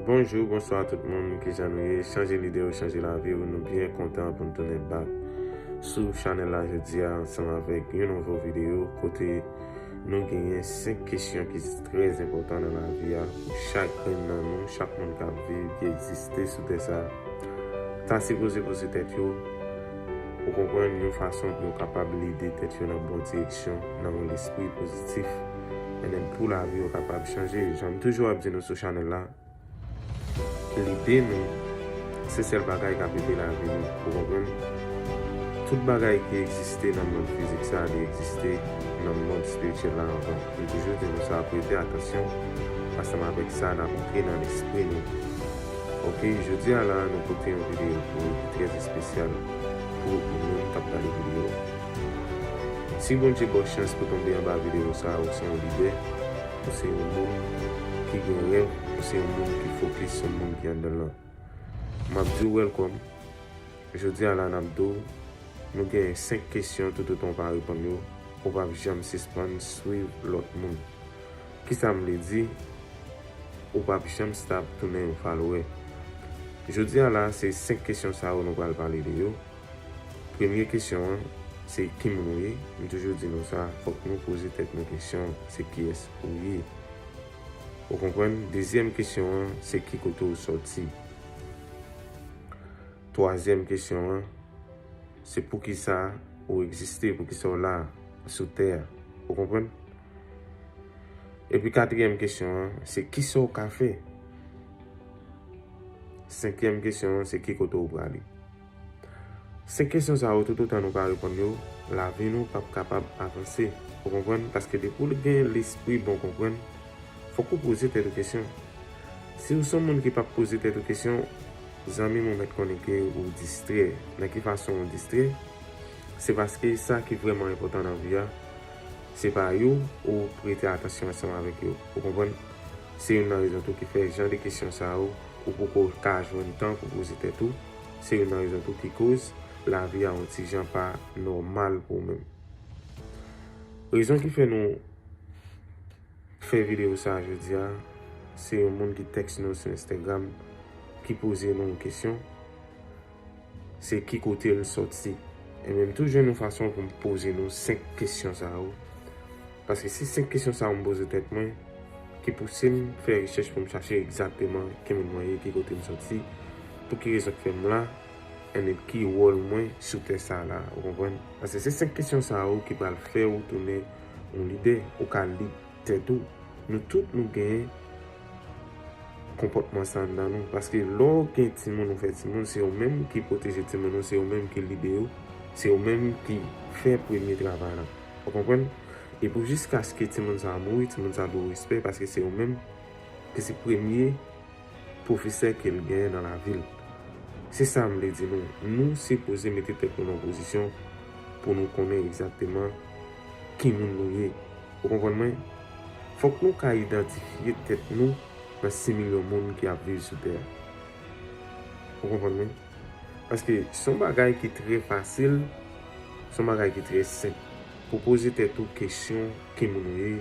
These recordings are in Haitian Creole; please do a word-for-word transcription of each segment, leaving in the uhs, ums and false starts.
Bonjou, bonswa tout moun, kijan nou ye? Chanje lide w, chanje lavi w, nou byen kontan pou n tounen back sou chanèl la jodi a ansanm avèk yon nouvo videyo kote nou genyen senk kesyon ki trè enpòtan nan lavi a pou chak grenn nan nou, chak moun k ap viv, ki egziste sou tè sa a, ta sipoze poze tèt yo, ou konprann, yon fason pou yo kapab lide tèt yo nan bon direksyon, nan yon lespri pozitif, e menm pou lavi yo kapab chanje. Jan m toujou ap di nou sou chanèl la, lide nou se sèl bagay k ap ede lavi nou, ou konprann? Tout bagay ki egziste nan mond fizik sa a, li egziste nan mond espirityèl la anvan. M toujou di nou sa, prete atansyon ansanm avèk sa n ap antre nan lespri nou. Oke, jodi a la, nou pote yon videyo pou ou ki trè espesyal pou moun k ap gade videyo a. Si Bondye ba w chans pou tonbe anba videyo sa a, ou se yon lidè, ou se yon moun ki gen rèv, ou se yon moun ki fokis, yon moun ki anndan l lan. M ap di w welcome. Jodi a la, n ap di w, nou gen senk kesyon, toutotan w pa reponn yo, ou p ap janm sispann swiv lòt moun. Kisa m vle di? Ou p ap janm stop tounen yon follower. Jodi a la, se senk kesyon sa yo nou pral pale de yo. Premye kesyon an, se ki moun ou ye? M toujou di nou sa, fòk nou poze tèt nou kesyon, se kiyès ou ye? Ou konprann? Dezyèm kesyon an, se ki kote w sòti? Twazyèm kesyon an, se poukisa ou egziste, poukisa w la sou tè a? Ou konprann? Epi katriyèm kesyon an, se kisa w ka fè? Senkyèm kesyon an, se ki kote w prale? Senk kesyon sa yo, toutotan nou pa reponn yo, lavi nou p ap kapab avanse. Ou konprann? Paske depi w gen lespri bon konprann, fòk ou poze tèt ou kesyon. Si w se yon moun ki p ap poze tèt ou kesyon, zanmi m, ou mèt konnen ke ou distrè. Nan ki fason ou distrè? Se paske sa ki vrèman enpòtan nan vi a, se pa yo ou prete atansyon ansanm avèk yo. Ou konprann? Se youn nan rezon tou ki fè jan de kesyon sa yo, ou poko ka jwenn tan pou poze tèt ou. Se youn nan rezon tou ki koz lavi a yon ti jan pa nòmal pou ou menm. Rezon ki fè nou fè videyo sa a jodi a, se yon moun ki tèks nou sou Instagram, ki poze nou yon kesyon, se ki kote l sòti. E menm tou jwenn yon fason pou m poze nou senk kesyon sa yo. Paske se senk kesyon sa yo m poze tèt mwen, ki pouse m fè rechèch pou m chache egzakteman ki moun mwen ye, ki kote m sòti, pou ki rezon k fè m la, and then ki wòl mwen sou tè sa la, ou konprann? Paske se senk kesyon sa yo ki pral fè ou tounen yon lidè, ou ka lib tèt ou. Nou tout nou gen konpòtman sa anndan nou. Paske lè w gen timoun, ou fè timoun, se ou menm ki pwoteje timoun ou, se ou menm ki lide yo, se ou menm ki fè premye travay la. Ou konprann? E pou jiskaske timoun sa a mouri, timoun sa a dwe w respè, paske se ou menm ki se premye pwofesè ke l genyen nan lavi l. Se sa m vle di nou. Nou sipoze mete tèt nou nan pozisyon pou nou konnen egzakteman ki moun nou ye. Ou konprann mwen? Fòk nou ka idantifye tèt nou nan sis milyon moun ki ap viv sou tè a. Ou konprann mwen? Paske se yon bagay ki trè fasil, se yon bagay ki trè senp. Pou poze tèt ou kesyon, ki moun ou ye,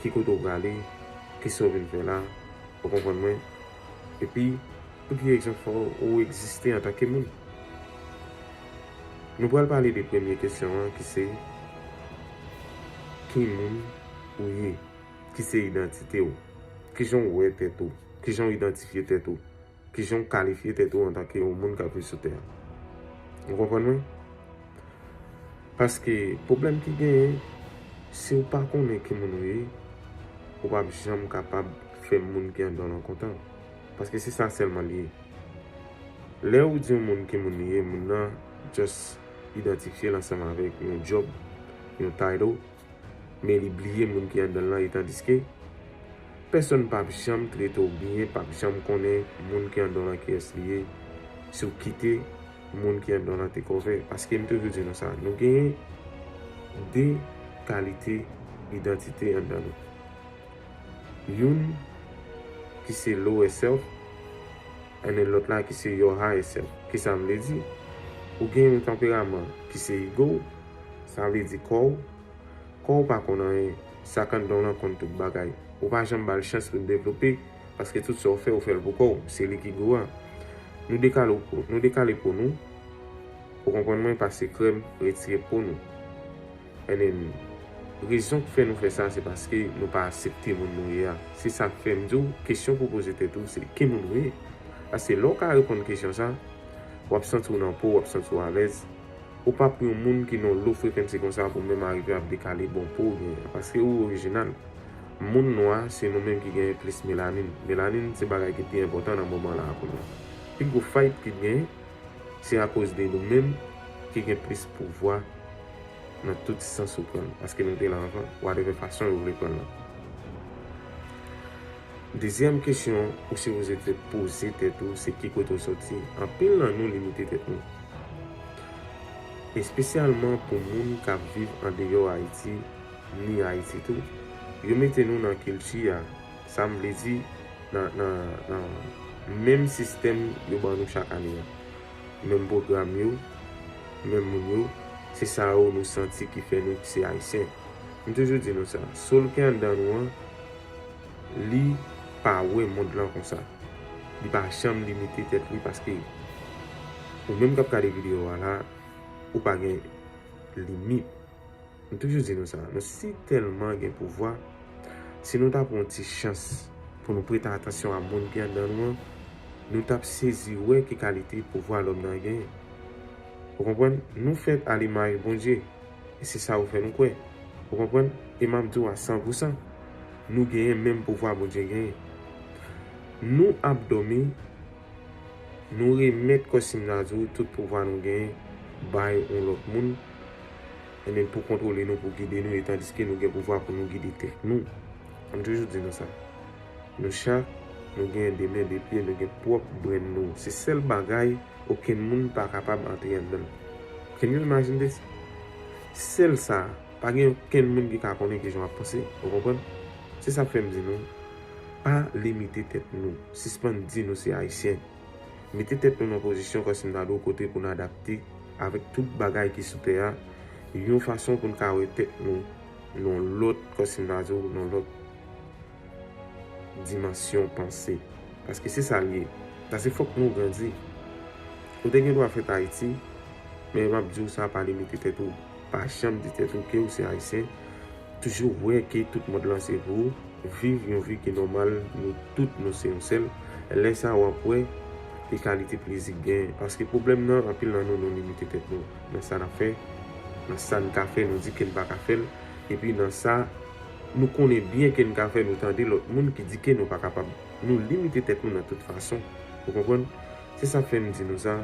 ki kote w prale, kisa w vin fè la, ou konprann mwen? Epi, pou ki rezon fè w egziste antanke moun? Nou pral pale de premye kesyon an ki se, ki moun ou ye? Ki se idantite w? Kijan w wè tèt ou? Kijan w idantifye tèt ou? Kijan w kalifye tèt ou antanke yon moun k ap viv sou tè a? Ou konprann mwen? Paske pwoblèm ki genyen, si w pa konnen ki moun ou ye, ou p ap janm kapab fè moun ki anndan w lan kontan. Paske se sa sèlman li ye. Lè ou di yon moun ki moun li ye, moun nan just idantifye l ansanm avèk yon djòb, yon title, men li bliye moun ki anndan l lan, e tandiske pèsonn p ap janm trete w byen, p ap janm konnen moun ki anndan w lan kiyès li ye, si w kite moun ki anndan w lan te kòve. Paske m toujou di nou sa, nou genyen de kalite idantite anndan nou. Youn ki se lower self, and then lòt la ki se your higher self. Kisa m vle di? Ou gen yon tanperaman ki se ego, sa vle di kò w. Kò w pa konn anyen, sa k anndan w lan konn tout bagay. Ou pa janm ba l chans pou l devlope, Paske tout sa w fè, ou fè l pou kò w. Se li ki gwo a. Nou dekale, nou dekale po nou. Ou konprann mwen, pase krèm, retire po nou. And then, rezon k fè nou fè sa, se paske nou pa aksepte moun nou ye a. Se sa k fè m di w, kesyon pou poze tèt ou, se ki moun ou ye. Paske lè w ka reponn kesyon sa, w ap santi w nan po w, w ap santi w alèz. Ou p ap yon moun ki nan lo frekansi konsa pou menm arive ap dekale bon po w genyen. Paske ou orijinal. Moun nwa, se nou menm ki genyen plis melanin. Melanin, se bagay ki pi enpòtan nan moman la a kounye a. Pi gwo fight ki genyen, se akoz de nou menm ki gen plis pouvwa nan tout sans ou pran l, paske nou te la anvan, whatever fason yo vle pran l lan. Dezyèm kesyon ou sipoze te poze tèt ou, se ki kote w soti. Anpil nan nou limite tèt nou. Espesyalman pou moun k ap viv andeyò Ayiti, ni Ayiti tou. Yo mete nou nan kilti a, sa m vle di, nan, nan, nan menm sistèm yo ban nou chak ane a. Menm pwogram yo, menm moun yo, se sa yo nou santi ki fè nou se Ayisyen. M toujou di nou sa, soul ki anndan nou an, li pa wè mond lan konsa. Li pa janm limite tèt li paske ou menm k ap gade videyo a la, ou pa gen limit. M toujou di nou sa, nou si tèlman gen pouvwa, si nou ta pran yon ti chans pou nou prete atansyon a moun ki anndan nou an, nou t ap sezi wè ki kalite pouvwa lòm nan genyen. Ou konprann? Nou fèt a limaj Bondye, e se sa yo fè nou kwè. Ou konprann? E m ap di w a san pou san, nou genyen menm pouvwa Bondye genyen. Nou ap dòmi, nou remèt kò Simnazou tout pouvwa nou genyen bay yon lòt moun, ebyen pou kontwole nou, pou gide nou, e tandiske nou gen pouvwa pou nou gide tèt nou. M toujou di nou sa. Nou chak, nou gen de men, de pye, nou gen pwòp brenn nou. Se sèl bagay okenn moun pa kapab antre anndan l. Can you imagine this? Sèl sa, pa gen okenn moun ki ka konnen kijan w ap panse. Ou konprann? Se sa k fè m di nou, pa limite tèt nou. Sispann di nou se Ayisyen. Mete tèt nou nan pozisyon kòm si m ta di w kote pou n adapte avèk tout bagay ki sou tè a, yon fason pou n ka wè tèt nou nan lòt, kòm si m ta di w, nan lòt dimansyon panse. Paske se sa l ye. Sa se fòk nou grandi. Ou te gen dwa fèt Ayiti, men m ap di w sa, pa limite tèt ou. Pa janm di tèt ou ke w se Ayisyen. Toujou wè ke tout mond lan se pou ou. Viv yon vi ki nòmal, nou tout nou se yon sèl. Lè sa a w ap wè ki kalite plezi k genyen. Paske pwoblèm nan, anpil nan nou, nou limite tèt nou nan sa n ap fè, nan sa n ka fè, nou di ke n pa ka fè l. Epi nan sa nou konnen byen ke n ka fè, nou tande lòt moun ki di ke nou pa kapab. Nou limite tèt nou nan tout fason. Ou konprann? Se sa k fè m di nou sa.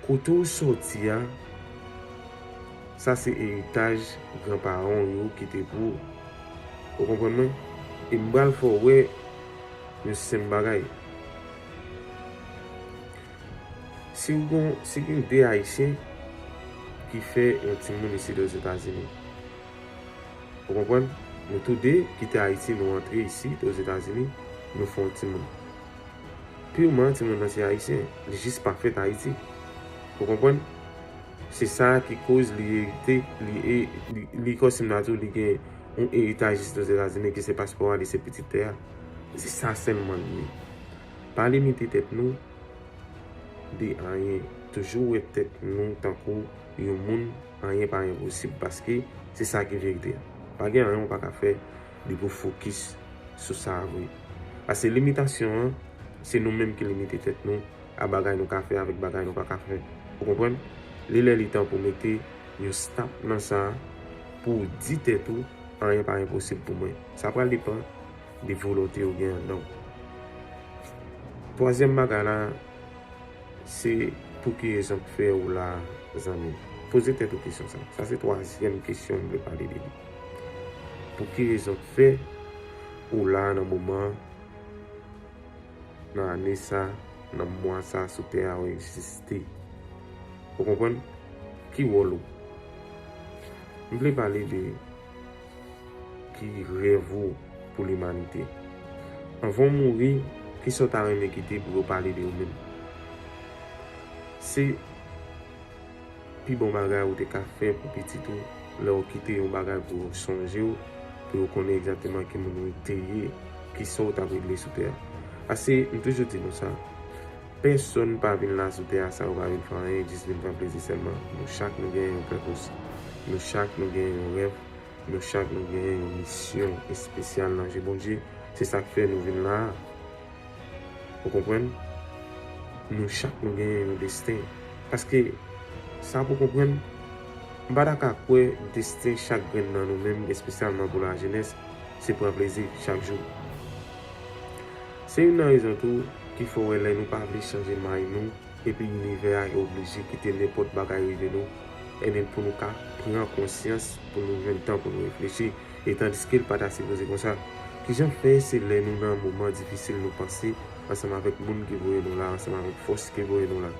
Kote w sòti a, sa se eritaj granparan w yo kite pou ou. Ou konprann mwen? E m pral fè w wè yon senp bagay. Si w gon, si gen de Ayisyen ki fè yon timoun isit Ozetazini, ou konprann? Nou tou de kite Ayiti, nou antre isit Ozetazini, nou fè yon timoun. Piman, timoun nan se Ayisyen, li jis pa fèt Ayiti. Ou konprann? Se sa ki koz li erite, li, e, li, li kòm si m ta di w, li gen yon eritaj isit Ozetazini ki se paspò a, li se pitit tè a. Se sa sèlman li ye. Pa limite tèt nou de anyen. Toujou wè tèt nou tankou yon moun, anyen pa enposib, paske se sa ki verite a. Pa gen anyen ou pa ka fè depi w fokis sou sa a vre. Paske limitasyon an, se nou menm ki limite tèt nou a bagay nou ka fè avèk bagay nou pa ka fè. Ou konprann? Li lè li tan pou mete yon stop nan sa a, pou w di tèt ou, anyen pa enposib pou mwen. Sa pral depann de volonte ou gen anndan w. Twazyèm bagay la, se pou ki rezon k fè ou la, zanmi? Poze tèt ou kesyon sa. Sa se twazyèm kesyon m vle pale de li. Pou ki rezon k fè ou la nan moman an, nan ane sa, nan mwa sa, sou tè a ou egziste? Ou konprann? Ki wòl ou? M vle pale de ki rèv ou pou limanite. Anvan w mouri, kisa w ta renmen kite pou yo pale de ou menm? Se pi bon bagay ou te ka fè pou pitit ou, lè w kite yon bagay pou yo sonje w, pou yo konnen egzakteman ki moun ou te ye. kisa w t ap regle sou tè a. Paske, m toujou di nou sa, pèsonn pa vin la sou tè a san yo pa vin fè anyen, jis vin pran plezi sèlman. Nou chak nou gen yon pèpous. Nou chak nou gen yon rèv. Nou chak nou gen yon misyon espesyal nan je Bondye. Se sa k fè nou vin la a. Ou konprann? Nou chak nou gen yon desten. Paske, sa pou konprann, m pa ta ka kwè desten chak grenn nan nou menm, espesyalman pou lajenès, se pran plezi chak jou. Se youn nan rezon tou ki fè w wè lè nou pa vle chanje may nou, epi inivè a oblije kite nenpòt bagay rive nou, ebyen pou nou ka pran konsyans, pou nou jwenn tan pou nou reflechi, e tandiske l pa ta sipoze konsa. Kijan fè se lè nou nan moman difisil nou panse ansanm avèk moun ki voye nou la, ansanm avèk fòs ki voye nou la?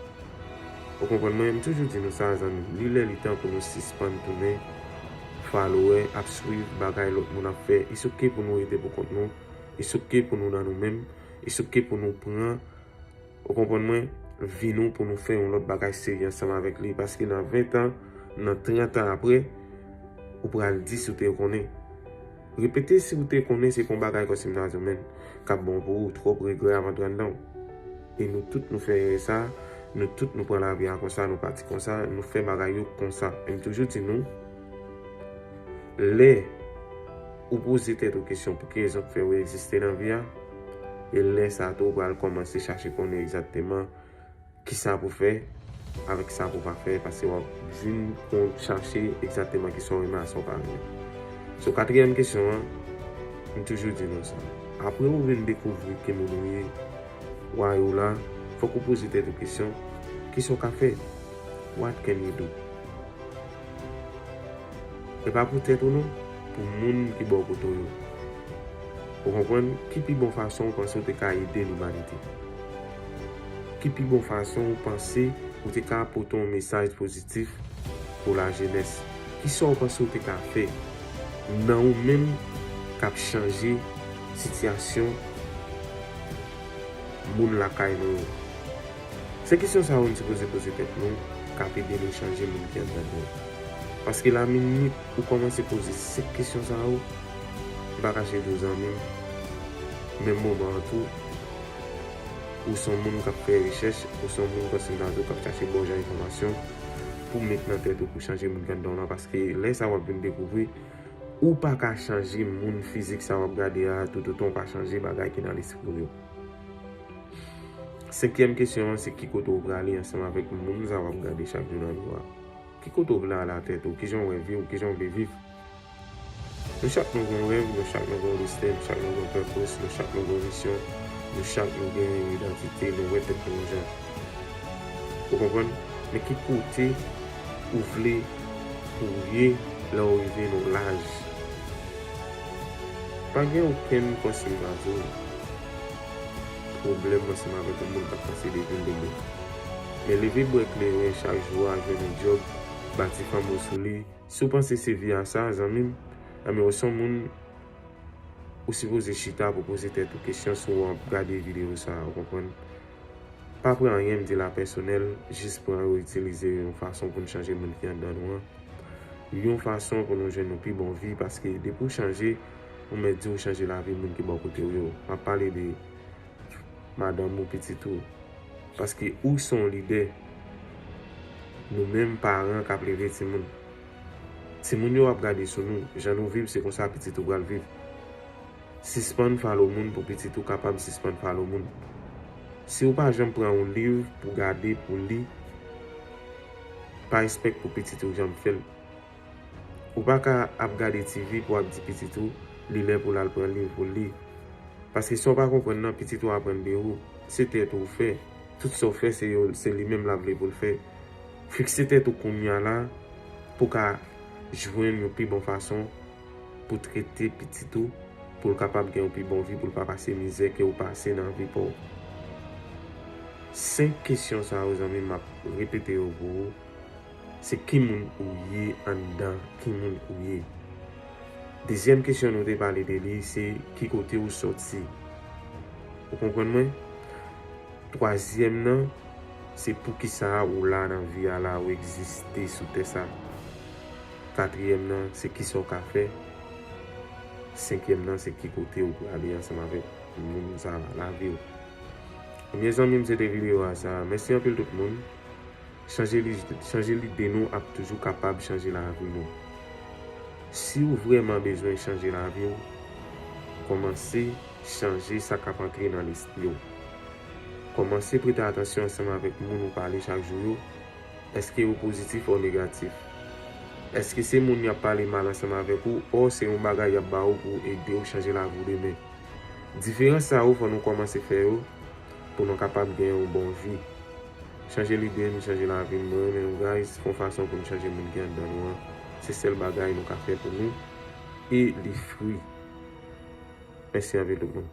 Ou konprann mwen? M toujou di nou sa, zanmi m, li lè li tan pou nou sispann tounen followè, ap swiv bagay lòt moun ap fè. It's ok pou nou rete pou kont nou. It's ok pou nou nan nou menm. It's ok pou nou pran, ou konprann mwen, vi nou pou nou fè yon lòt bagay serye ansanm avèk li. Paske nan ven tan, nan trant an apre, ou pral di si w te konnen. Repete si w te konnen se pa yon bagay kòm si m ta di w, men, k ap bon pou ou, twòp regrè avan trant an. E nou tout nou fè erè sa, nou tout nou pran lavi a konsa, nou pati konsa, nou fè bagay yo konsa. E m toujou di nou, lè ou poze tèt ou kesyon pou ki rezon k fè ou egziste nan vi a, e lè sa a tou ou pral kòmanse chache konnen egzakteman kisa pou fè avèk sa pou pa fè, paske w ap vin kon chache egzakteman kisa w renmen ak sa w pa renmen. So, katriyèm kesyon an, m toujou di nou sa. Apre ou vin dekouvri ki moun ou ye, why ou la, fòk ou poze tèt ou kesyon, kisa w ka fè? What can you do? E pa pou tèt ou non, pou moun ki bò kote w yo. Ou konprann? Ki pi bon fason ou panse ou te ka ede limanite? Ki pi bon fason ou panse ou te ka pote yon mesaj pozitif pou lajenès? Kisa ou panse ou te ka fè nan ou menm k ap chanje sitiyasyon moun lakay nou yo? Se kesyon sa yo n sipoze poze tèt nou, k ap ede nou chanje moun ki anndan nou. Paske la minit ou kòmanse poze senk kesyon sa yo, m pa kache di w zanmi m, menm moman an tou, ou se yon moun k ap fè rechèch, ou se yon moun kòm si m ta di w k ap chache bon jan enfòmasyon pou met nan tèt ou pou chanje moun ki anndan w lan, paske lè sa w ap vin dekouvri, ou pa ka chanje moun fizik sa w ap gade a, toutotan w pa chanje bagay ki nan lespri w yo. Senkyèm kesyon an, se ki kote w prale ansanm avèk moun sa w ap gade chak jou nan miwa? Ki kote w vle al a tèt ou? Kijan w wè vi w? Kijan w vle viv? Nou chak nou gen yon rèv, nou chak nou gen yon desten, nou chak nou gen yon pèpous, nou chak nou gen yon misyon, nou chak nou gen yon idantite, nou wè tèt nou yon jan. Ou konprann? Men ki kote ou vle pou w ye lè w rive nan yon laj? Pa gen okenn konsèy m ka di w pwoblèm ansanm avèk yon moun k ap pase de ven de mwa. Men leve bwè kleren chak jou a, jwenn yon djòb, bati fanm ou sou li. Si w panse se vi a sa, zanmi m, anben w se yon moun ou sipoze chita pou poze tèt ou kesyon si w ap gade videyo sa a, ou konprann? Pa pran anyen m di la pèsonèl, jis pran yo itilize yo yon fason pou n chanje moun ki anndan nou an. Yon fason pou nou jwenn yon pi bon vi, paske depi w chanje, ou mèt di w chanje lavi moun ki bò kote w yo. M ap pale de madanm ou, pitit ou. Paske ou se yon lidè. Nou menm paran k ap leve timoun. Timoun yo ap gade sou nou. Jan nou viv, se konsa pitit ou pral viv. Sispann follow moun pou pitit ou kapab sispann follow moun. Si w pa janm pran yon liv pou gade, pou li, pa espèk pou pitit ou janm fè l. Ou pa ka ap gade T V pou w ap di pitit ou, li lè pou l al pran liv pou l li. Paske sa w pa konprann nan, pitit ou aprann de ou. Se tèt ou w fè. Tout sa w fè, se yo, se li menm l ap vle pou l fè. Fikse tèt ou kounye a la, pou w ka jwenn yon pi bon fason pou trete pitit ou, pou l kapab gen yon pi bon vi, pou l pa pase mizè ke w pase nan vi pa w. Senk kesyon sa yo, zanmi m, m ap repete yo pou ou. Se ki moun ou ye anndan, ki moun ou ye. Dezyèm kesyon nou te pale de li, se ki kote ou sòti. Ou konprann mwen? Twazyèm nan, se poukisa ou la nan vi a la, ou egziste sou tè sa. Katriyèm nan, se kisa w ka fè. Senkyèm nan, se ki kote ou prale ansanm avèk moun sa a, lavi w. Ebyen, zanmi m, se te videyo a sa. Mèsi anpil tout moun. Chanje li, chanje lide nou ap toujou kapab chanje lavi nou. Si w vrèman bezwen chanje lavi w, kòmanse chanje sa k ap antre nan lespri w. Kòmanse prete atansyon ansanm avèk moun ou pale chak jou yo. Èske yo pozitif o negatif? Èske se moun y ap pale mal ansanm avèk ou, o se yon bagay y ap ba ou pou ede w chanje lavi w demen? Diferans sa yo, fò nou kòmanse fè yo pou nou kapab gen yon bon vi. Chanje lide m, chanje lavi m. Mwen renmen nou, guys. Fè yon fason pou nou chanje moun ki anndan nou an. Se sèl bagay nou ka fè pou nou. E li free. Mèsi anpil tout moun.